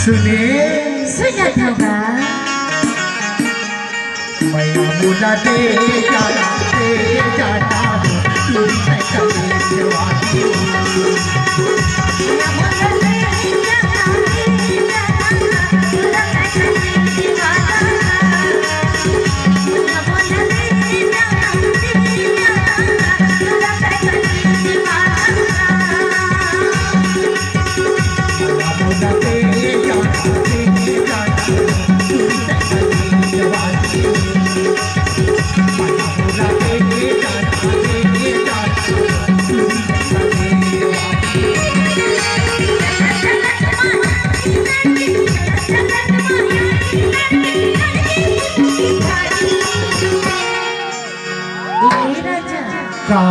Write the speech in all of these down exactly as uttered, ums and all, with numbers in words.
सुने। सुनत हवा। मैया मोला दे जाना, दे जाना, तू भी पैसा दे देवा। ए राजा। का?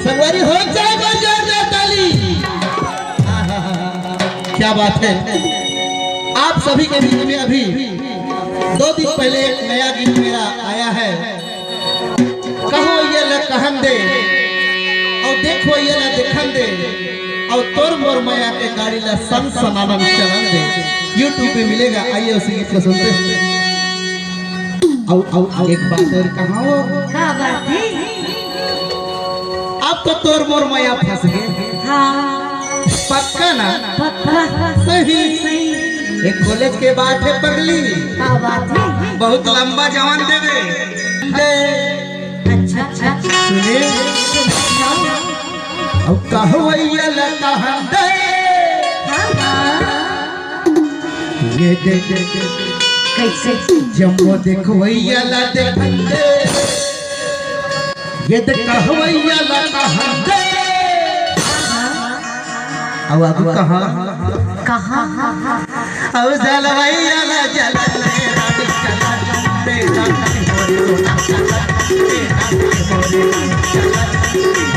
संगवारी हो जाए बा जोरदार ताली। क्या बात है। आप सभी के बीच में अभी दो दिन पहले एक नया गीत मेरा आया है, कहो ये ल कहन दे, अउ देखो ये ल देखन दे, अउ तोर मोर मया के गाड़ी ला सन सनानन चलन दे। YouTube पे मिलेगा, आइए उसी गीत को सुनते हैं। अउ, अउ एक बात और कहा हो। का बात है? अब तो तोर मोर मया फंस गए। हाँ। पक्का ना? पक्का। सही। सही। एक कॉलेज के बात है पगली। का बात है? बहुत लंबा जवान देवे। दे। अच्छा, अच्छा। सुने। अब कहवैया ल कहन दे। हाँ, हाँ। ये दे, दे, दे। कैसे? जम्मो देखवैया ल देखन दे। ये दे कहवैया ल कहन दे। अब आगू कहा? कहा? अब जलवैया ल जलन दे, रानी जलन दे, रानी मोरी, रानी मोरी, रानी मोरी।